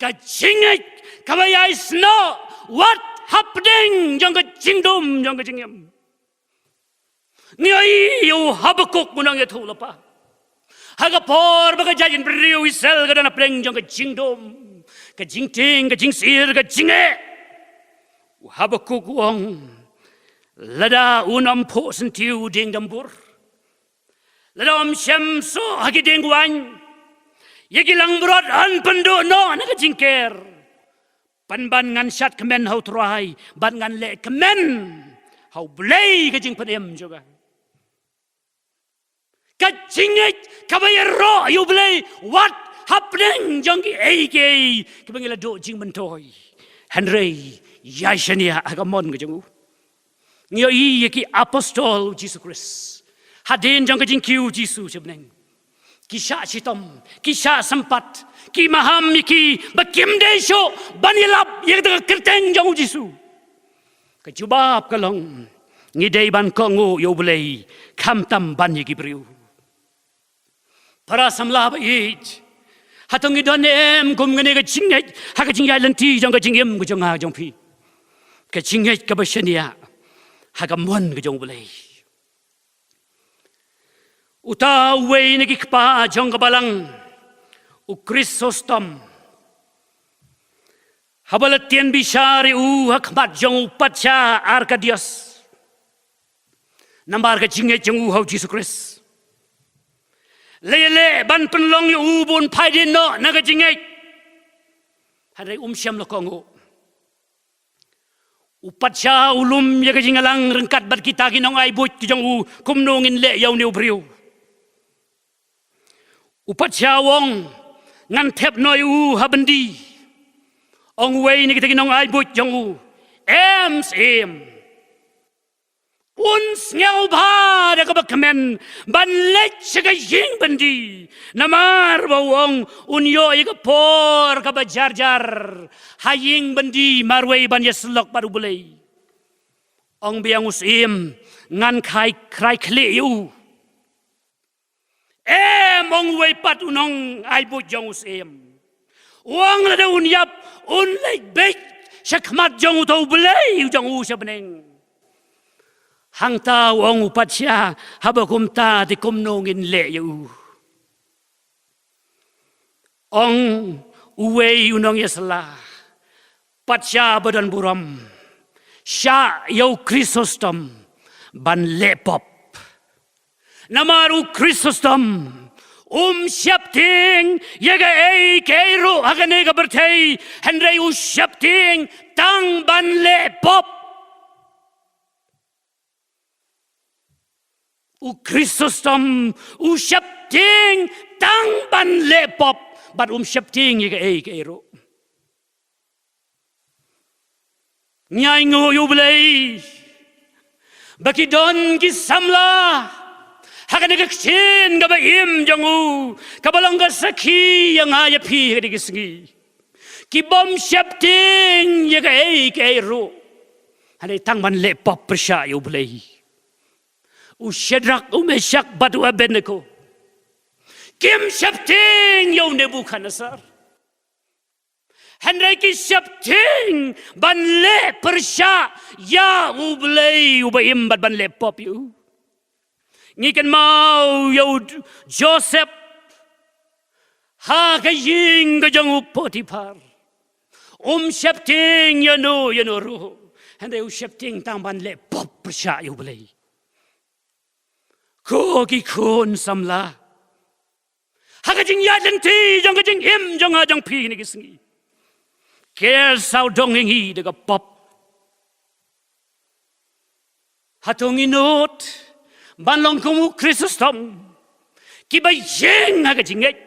Ka jingngeit kaba ïai snoh wat hapdeng jong ka jingdum jong ka jingim. Ngi ïohi ïa u Habakuk u nongïathuhlypa. Ha ka por ba ka jaitbynriew Israel ka don hapdeng jong ka jingdum, ka jingtieng, ka jingsyier, ka jingeh, u Habakuk u ong, lada un ym phuh syntiew dieng dambur, lada um shemsoh ha ki dieng waiñ, ïa ki langbrot yn pynduh noh na ka jingker. Pynban ngan shad kmen ha U Trai bad ngan leh kmen ha U Blei ka jingpynim jong nga. Ka jingngeit kaba ïaroh ïa U Blei wat hapdeng jong kiei kiei kiba ngi la duh jingmyntoi. Hynrei ïai shaniah ha ka mon ka jong u. Ngi ïohi ïa ki apostol U Jisu Khrist hadien jong ka jingkiew U Jisu sha bneng. Ki shah shitom, ki shah sympat, ki maham ïa ki ba kim dei shuh ban ïalap ïa kata ka kyrteng jong U Jisu. Ka jubab ka long, ngi dei ban kohnguh ïa U Blei khamtam ban ïa ki briew. Para samla ba ïeit, hato ngi don em kum kane ka jingngeit ha ka jingïaid lynti jong ka jingim ka jong nga jong phi? Ka jingngeit kaba shaniah ha ka mon ka jong U Blei. Uta uwei na ki kpa jong ka balang, u Chrysostom, haba la tieng bishar ïa u ha khmat jong u patsha Arkadius namar ka jingngeit jong u ha U Jisu Khrist, la ïaleh ban pynlong ïa u ba un phai dien noh na ka jingngeit. Hynrei um shym la kohnguh. U patsha u lum ïa ka jingïalang ryngkat bad kita ki nongai buit ki jong u, kumno ngin leh ïa une u briew. U patsha u ong, ngan thep noh ïa u ha byndi. Ong uwei na kita ki nongai buit jong u, em syiem, un sngewbha da kaba kmen ban leit sha ka ïing byndi, namar ba u ong un ïoh ïa ka por kaba jar jar ha ïing byndi marwei ban ïasyllok bad U Blei. Ong biang u syiem, ngan khie, khie khlieh ïa u. Em, ong uwei pat u nongai buit jong u syiem. U ong lada un ïap, un leit beit sha khmat jong uta U Blei u jong u sha bneng. Hangta u ong u patsha, haba kumta te kumno ngin leh ïa u? Ong uwei u nongïasylla, patsha ba don burom, shah ïa u Chrysostom ban leh pop. Namar u Chrysostom um sheptieng ïa kaei kaei ruh ha kane ka pyrthei, hynrei u sheptieng tang ban leh pop. U Chrysostom u sheptieng tang ban leh pop, bad um sheptieng ïa kaei kaei ruh. Ngi ainguh ïa U Blei ba ki don ki samla ha kane ka ktien kaba im jong u, kaba long ka sakhi ïa nga ïa phi ha kane ka sngi. Ki bym sheptieng ïa kaei kaei ruh, hynrei tang ban leh pop pyrshah ïa U Blei. U Shadrak, u Meshak bad u Abednego kim sheptieng ïa u Nebukhadnessar, hynrei ki sheptieng ban leh pyrshah ïa U Blei uba im bad ban leh pop ïa u. Ngi kynmaw ïa u Joseph ha ka ïing ka jong u Potiphar. Um sheptieng ïano ïano ruh, hynrei u sheptieng tang ban leh pop pyrshah ïa U Blei. Ko ki khun samla, ha ka jingïaid lynti jong ka jingim jong nga jong phi kine ki sngi, ker sawdong ïa ngi da ka pop. Hato ngi nud ban long kum u Chrysostom, kiba ïeng ha ka jingngeit?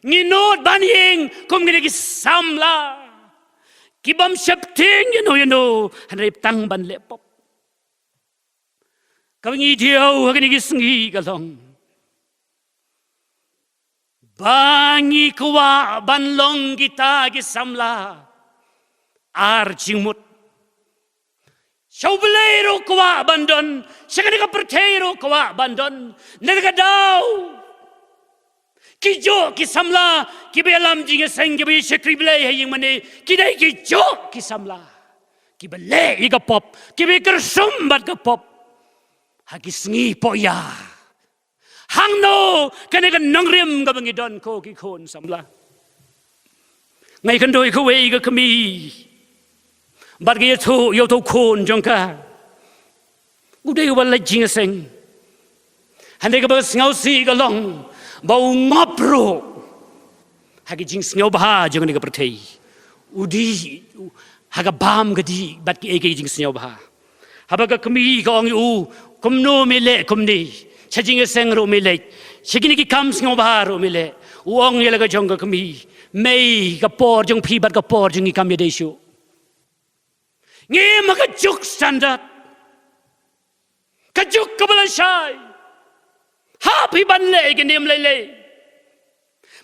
Ngi nud ban ïeng kum kine ki samla ki bym sheptieng ïano ïano, hynrei tang ban leh pop. Kaba ngi diaw ha kine ki sngi ka long ba ngi kwah ban long kita ki samla ar jingmut. Sha U Blei ruh kwah ban don, sha kane ka pyrthei ruh kwah ban don. Na kata ka daw, ki juh ki samla kiba ïalam jingïaseng, kiba ïa shakri Blei ha ïing mane, ki dei ki juh ki samla kiba leh ïa ka pop, kiba ïa kyrsum bad ka pop ha ki sngi pohïa. Hangno kane ka nongrim kaba ngi don, ko ki khun samla? Nga ïakynduh ïa kawei ka kmie bad ka ïathuh ïa uto u khun jong ka. U dei uba leit jingïaseng. Hynrei kaba sngewsih ka long ba u ngop ruh ha ki jingsngewbha jong kane ka pyrthei. U dih ha ka bam, ka dih bad kiei kiei ki jingsngewbha. Haba ka kmie ka ong ïa u, kumno me leh kumne? Sha jingïaseng ruh me leit, sha kine ki kam sngewbha ruh me leh. U ong ïa la ka jong ka kmie, mei, ka por jong phi bad ka por jong ngi kam ïadei shuh. Ngi im ha ka juk standard, ka juk kaba lashai. Hap hi ban leh ïa ki niam lei lei.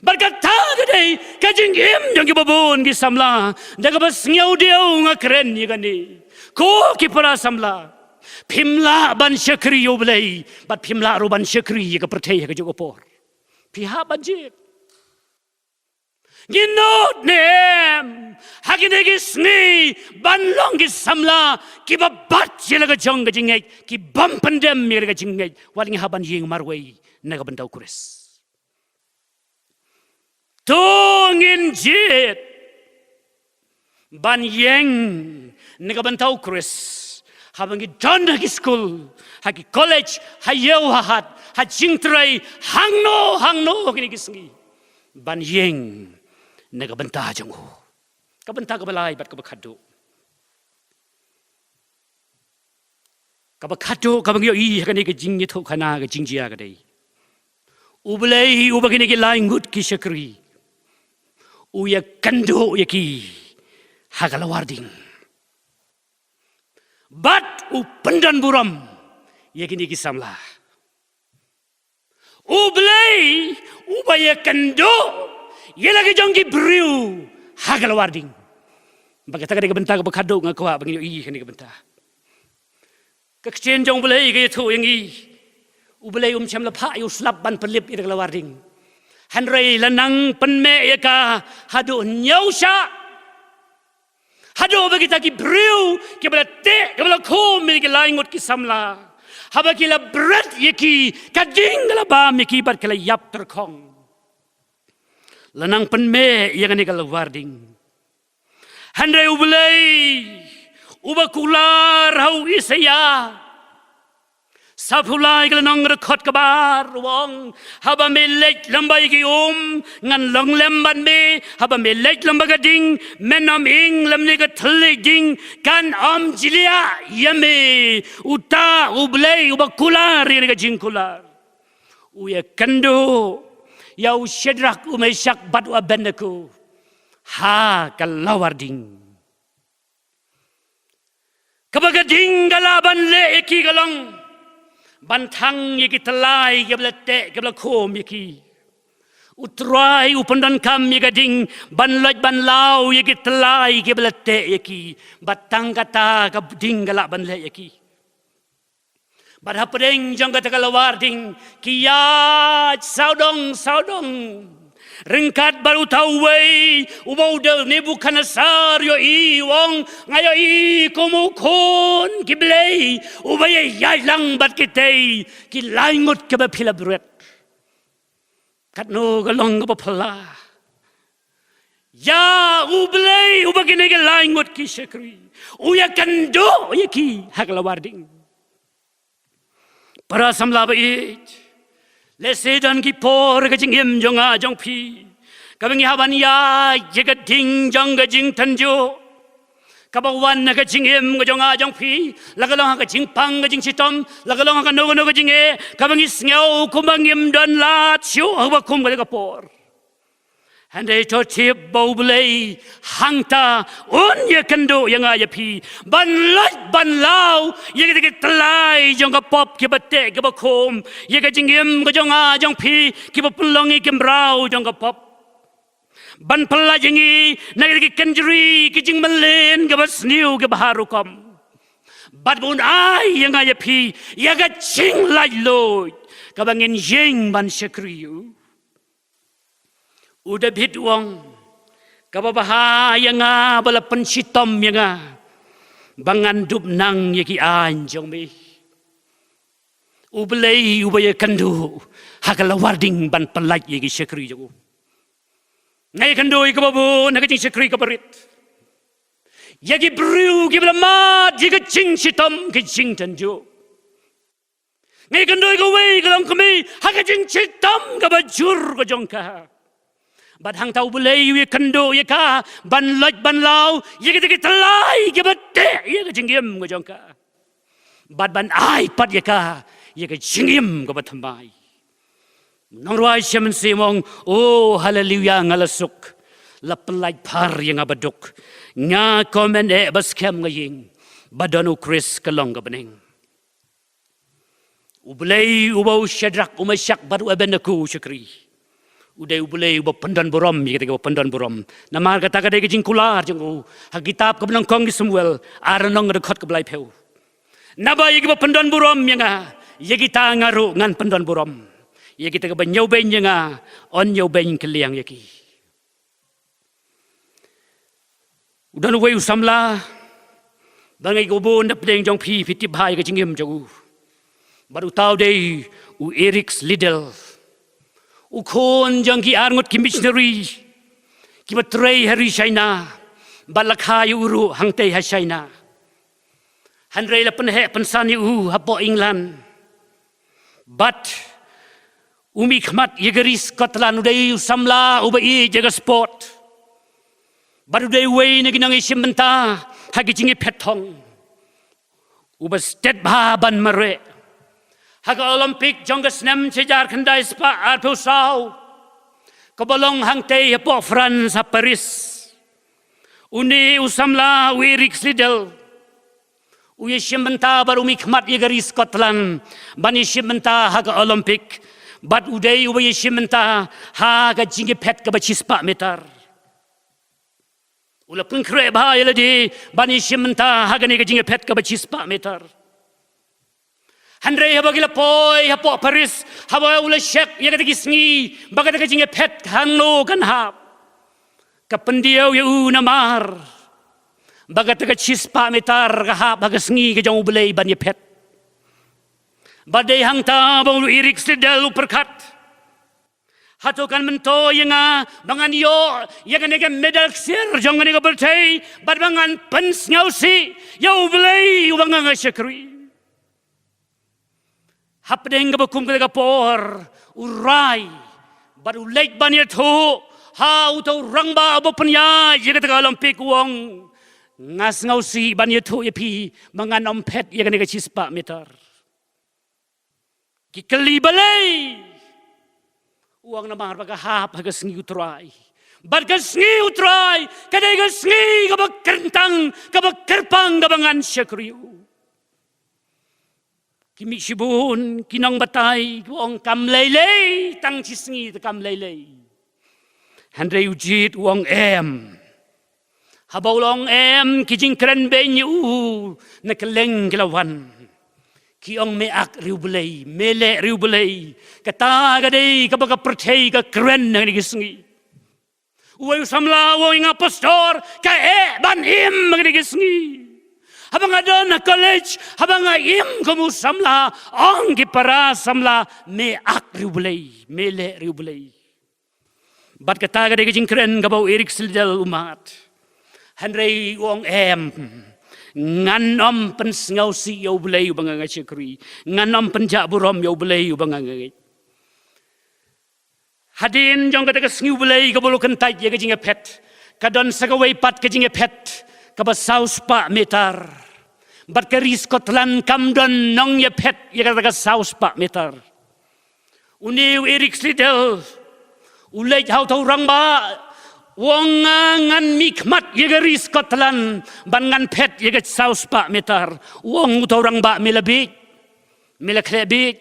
Bad kata ka dei ka jingim jong kiba bun ki samla. Da kaba sngewdiaw nga kren ïa kane, ko ki para samla. Phim lah ban shakri ïa U Blei bad phim lah ruh ban shakri ïa ka pyrthei ha kajuh ka por. Phi hap ban jied. Ngi nud ne em ha kine ki sngi ban long ki samla kiba bat ïa la ka jong ka jingngeit, ki bym pyndem ïa la ka jingngeit, wat ngi hap ban ïeng marwei na ka bynta U Khrist. To ngin jied ban ïeng na ka bynta U Khrist. Haba ngi don ha ki skul, ha ki college, ha ïew ha hat, ha jingtrei, hangno hangno kine ki sngi, ban ïeng na ka bynta jong u. Ka bynta kaba lai bad kaba khatduh. Kaba khatduh kaba ngi ïohi ha kane ka jingïathuhkhana, ka jingjia ka dei, U Blei uba kine ki lai ngut ki shakri u ïakynduh ïa ki ha ka lawar ding. Bad u pyndonburom ïa kine ki samla. U Blei uba ïakynduh ïa la ki jong ki briew ha ka lawar ding. Bad kata ka dei ka bynta kaba khatduh nga kwah ba ngin ïohi ha kane ka bynta. Ka ktien jong U Blei ka ïathuh ïa ngi, U Blei um shym la phah ïa u slap ban pynlip ïa ka lawar ding. Hynrei la nang pynmeh ïa ka haduh hynñiew shah. Haduh ba kita ki briew kiba la teh, kiba la khum ïa ki lai ngut ki samla, haba ki la bret ïa ki, ka ding ka la bam ïa ki bad ki la ïap tyrkhong. La nang pynmeh ïa kane ka lawar ding. Hynrei U Blei uba kular ha u Isaïah, saphew lai ka lynnong, dkhot kaba ar, u ong, haba me leit lyngba ïa ki um, ngan long lem bad me. Haba me leit lyngba ka ding, men ym ing lymne ka thylliej ding kan ym jliah ïa me. Uta U Blei uba kular ïa kane ka jingkular u ïakynduh ïa u Shadrak, u Meshak bad u Abednego ha ka lawar ding. Kaba ka ding ka lah ban leh ïa ki ka long ban thang ïa ki tyllai kiba la teh, kiba la khum ïa ki. U Trai u pyndonkam ïa ka ding ban loit ban law ïa ki tyllai kiba la teh ïa ki. Bad tang kata ka ding ka lah ban leh ïa ki. Bad hapdeng jong kata ka lawar ding ki ïaid sawdong sawdong. Ryngkat bad uta uwei uba u dei u Nebukhadnessar, ïohi, u ong, nga ïohi kum u khun ki blei uba ïaid lang bad kitei ki lai ngut kiba phi la bret. Katno ka long kaba phylla ïa U Blei uba kine ki lai ngut ki shakri u ïakynduh ïa ki ha ka lawar ding. Para samla ba ïeit, lehse don ki por ha ka jingim jong nga jong phi kaba ngi hap ban ïaid ïa ka ding jong ka jingtynjuh. Kaba wan ha ka jingim ka jong nga jong phi, la ka long ha ka jingpang ka jingshitom, la ka long ha kano kano ka jingeh, kaba ngi sngew kumba ngim don lad shuh ha kaba kum kata ka por. Hynrei to tip ba U Blei hangta un ïakynduh ïa nga ïa phi ban loit ban law ïa kita ki tyllai jong ka pop kiba teh kiba khum ïa ka jingim ka jong nga jong phi, kiba pynlong ïa ki mraw jong ka pop. ban pyllait ïa ngi na ki kynjri ki jingmlien kaba sniew kaba har rukom. Bad ba un ai ïa nga ïa phi ïa ka jinglaitluid kaba ngin ïeng ban shakri ïa u. U David u ong, kaba bha ïa nga ba la pynshitom ïa nga ba ngan dup nang ïa ki aiñ jong me. U Blei uba ïakynduh ha ka lawar ding ban pyllait ïa ki shakri jong u. Nga ïakynduh ïa kaba bun ha ka jingshakri kaba rit ïa ki briew kiba la mad ïa ka jingshitom ka jingtynjuh. Nga ïakynduh ïa kawei ka longkmie ha ka jingshitom kaba jur ka jong ka. Bad hangta U Blei u ïakynduh ïa ka ban lait ban law ïa kita ki tyllai kiba teh ïa ka jingim ka jong ka. Bad ban ai pat ïa ka ïa ka jingim kaba thymmai. Nongrwai Shem Mynsiem u ong, o haleluya, nga la suk. La pyllait phar ïa nga baduk. Nga kum yn eh ba skhem nga ïeng ba don U Khrist ka long ka bneng. U Blei uba u Shadrak, u Meshak bad u Abednego u shakri, u dei U Blei uba pyndonburom ïa kita kiba pyndonburom. Namar kata ka dei ka jingkular jong u ha ka kitab kaba nyngkong ki Samuel ar lynnong ka dkhot kaba laiphew. Naba ïa kiba pyndonburom ïa nga, ïa kita nga ruh ngan pyndonburom. Ïa kita kiba ñiewbeiñ ïa nga, yn ñiewbeiñ kylliang ïa ki. U don uwei u samla ba nga ngeit ba bun na pdeng jong phi phi tip bha ïa ka jingim jong u. Bad uta u dei u Eric Liddell, u khun jong ki arngut ki missionary kiba trei ha ri China bad la kha ïa u ruh hangtei ha China. Hynrei la pynheh pynsan ïa u hapoh England. Bad u mihkhmat ïa ka ri Scotland, u dei u samla uba ïeit ïa ka sport. Bad u dei uwei na ki nongïashim bynta ha ki jingïaphet thong uba stet bha ban mareh. Ha ka Olympic jong ka snem shihajar khyndai spah arphew saw kaba long hangtei hapoh France ha Paris, une u samla u Eric Liddell u ïashim bynta bad u mihkhmat ïa ka ri Scotland ban ïashim bynta ha ka Olympic. Bad u dei uba ïashim bynta ha ka jingïaphet kaba shispah meter. U la pynkhreh bha ïa lade ban ïashim bynta ha kane ka jingïaphet kaba shispah meter. Hynrei haba ki la poi hapoh Paris, haba u la check ïa kata ki sngi ba kata ka jingïaphet hangno kan hap, ka pyndiaw ïa u namar ba kata ka shispah meter ka hap ha ka sngi ka jong U Blei ban ïaphet. Bad dei hangta ba u Eric Liddell u pyrkhat, hato kan myntoi ïa nga ba ngan ïoh ïa kane ka medal ksiar jong kane ka pyrthei bad ba ngan pynsngewsih ïa U Blei uba nga nga shakri? Hapdeng kaba kum kata ka por u rai bad u leit ban ïathuh ha uta u rangbah uba pynïaid ïa kata ka Olympic, u ong, nga sngewsih ban ïathuh ïa phi ba ngan ym phet ïa kane ka shispah meter. Ki kylli balei? U ong namar ba ka hap ha ka sngi U Trai. Bad ka sngi U Trai ka dei ka sngi kaba kyntang, kaba kyrpang, kaba ngan shakri ïa u. Ki mih shibun ki nongbatai ki ong kam lei lei, tang shi sngi te kam lei lei. Hynrei u jied u ong em. Haba u la ong em, ki jingkren beiñ ïa u na kylleng ki la wan. Ki ong me ak riewblei, me leh riewblei. Kata ka dei kaba ka pyrthei ka kren ha kine ki sngi. Uwei u samla u ong ïa nga, pastor, ka eh ban im ha kine ki sngi. Haba nga don ha college, haba nga im kum u samla, ong ki para samla, me ak riewblei, me leh riewblei. Bad kata ka dei ka jingkren kaba u Eric Liddell u mad. Hynrei u ong em, ngan ym pynsngewsih ïa U Blei uba nga nga shakri. Ngan ym pynjah burom ïa U Blei uba nga nga ngeit. Hadien jong kata ka sngi U Blei kaba u la kyntait ïa ka jingïaphet, ka don sa kawei pat ka jingïaphet kaba saw spah meter. Bad ka ri Scotland kam don nongïaphet ïa kata ka saw spah meter. Une u Eric Liddell u leit ha uta u rangbah, u ong nga ngan mihkhmat ïa ka ri Scotland ban ngan phet ïa ka saw spah meter. U ong uta u rangbah, me la bieit, me la khleh bieit.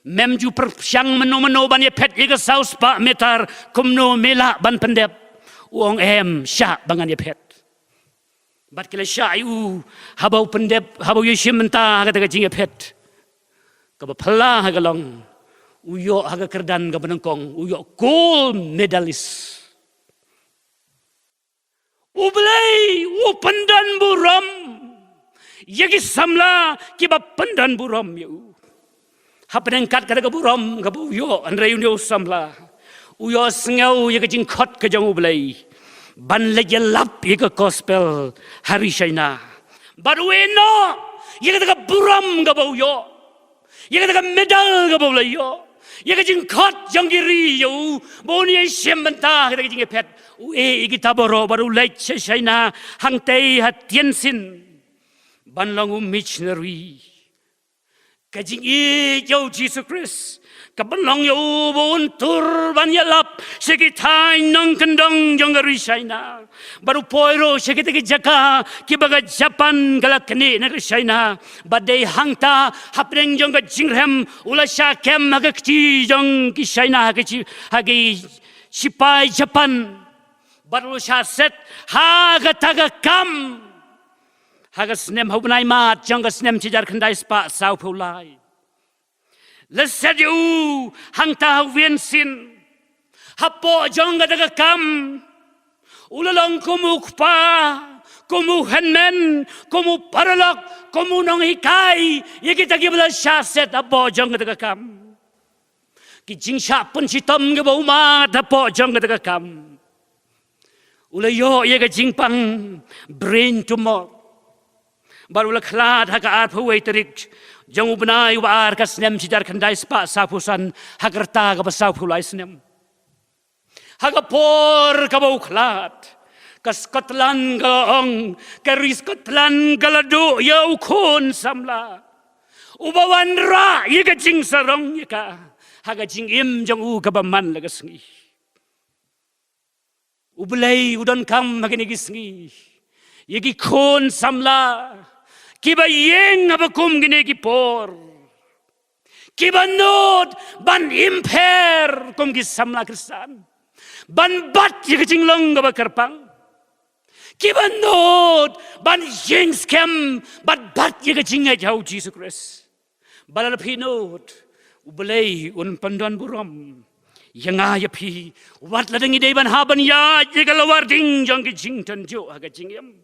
Mem ju pyrshang mynno mynno ban ïaphet ïa ka saw spah meter, kumno me lah ban pyndep? U ong em, shah ba ngan ïaphet. Bad ki la shah ïa u, haba u pyndep, haba u ïashim bynta ha kata ka jingïaphet, kaba phylla ha ka long, u ïoh ha ka kyrdan kaba nyngkong, u ïoh gold medalist. U Blei u pyndonburom ïa ki samla kiba pyndonburom ïa u. Hapdeng kat kata ka burom kaba u ïoh, hynrei une u samla u ïohsngew ïa ka jingkhot ka jong U Blei ban leit ïalap ïa ka gospel ha ri China. Bad u ïehnoh ïa kata ka burom kaba u ïoh, ïa kata ka medal kaba u la ïoh, ïa ka jingkhot jong ki ri ïa u ba un ïashim bynta ha kata ka jingïaphet. U ïeh ïa kita baroh bad u leit sha China, hangtei ha Tientsin, ban long u missionary. Ka jingïeit ïa U Jisu Khrist ka pynlong ïa u ba un tur ban ïalap sha ki thaiñ nongkyndong jong ka ri China. Bad u poi ruh sha kita ki jaka kiba ka Japan ka la knieh na ka China. Bad dei hangta, hapdeng jong ka jingrhem, u la shah kem ha ka kti jong ki China, ha ki shi-, ha ki sipai Japan. Bad u la shah set ha kata ka kam ha ka snem, ha u bnai March jong ka snem shi hajar khyndai spah sawphew lai. La set ïa u hangta ha Tientsin. Hapoh jong kata ka kam, u la long kum u kpa, kum u hynmen, kum u paralok, kum u nonghikai ïa kita kiba la shah set hapoh jong kata ka kam. Ki jingshah pynshitom kiba u mad hapoh jong kata ka kam. U la ïoh ïa ka jingpang brain tumor. Bad u la khlad ha ka arphew wei tarik jong u bnai uba ar ka snem shi hajar khyndai spah sawphew san, ha ka rta kaba sawphew lai snem. Ha ka por kaba u khlad, ka Scotland ka la ong, ka ri Scotland ka la duh ïa u khun samla uba wanrah ïa ka jingsarong ïa ka ha ka jingim jong u kaba man la ka sngi. U Blei u donkam ha kine ki sngi ïa ki khun samla kiba ïeng haba kum kine ki por, kiba nud ban im pher kum ki samla Khristan, ban bat ïa ka jinglong kaba kyrpang, kiba nud ban ïeng skhem bad bat ïa ka jingngeit ha U Jisu Khrist. Ba lada phi nud, U Blei un pyndonburom ïa nga ïa phi, wat lada ngi dei ban hap ban ïaid ïa ka lawar ding jong ki jingtynjuh ha ka jingim.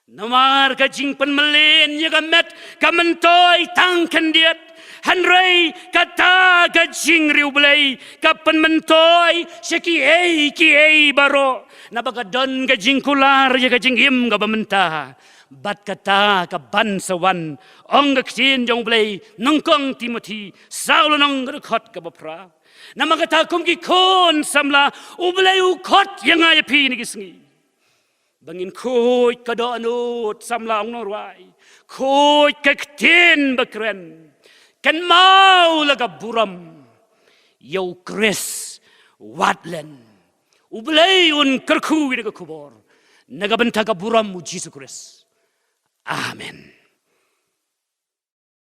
Namar ka jingpynmlien ïa ka met ka myntoi tang khyndiat, hynrei kata ka jingriewblei ka pynmyntoi sha kiei kiei baroh, naba ka don ka jingkular ïa ka jingim kaba mynta. Bad kata ka ban sa wan, ong ka ktien jong U Blei, nyngkong Timothi saw lynnong, ka dkhot kaba phra. Namar kata kum ki khun samla, U Blei u khot ïa nga ïa phi ha kine ki sngi ba ngin khuid ka dohnud samla, ong nongrwai, khuid ka ktien ba kren, kynmaw la ka burom ïa U Khrist, wat len. U Blei un kyrkhu ïa ka khubor na ka bynta ka burom U Jisu Khrist. Amen.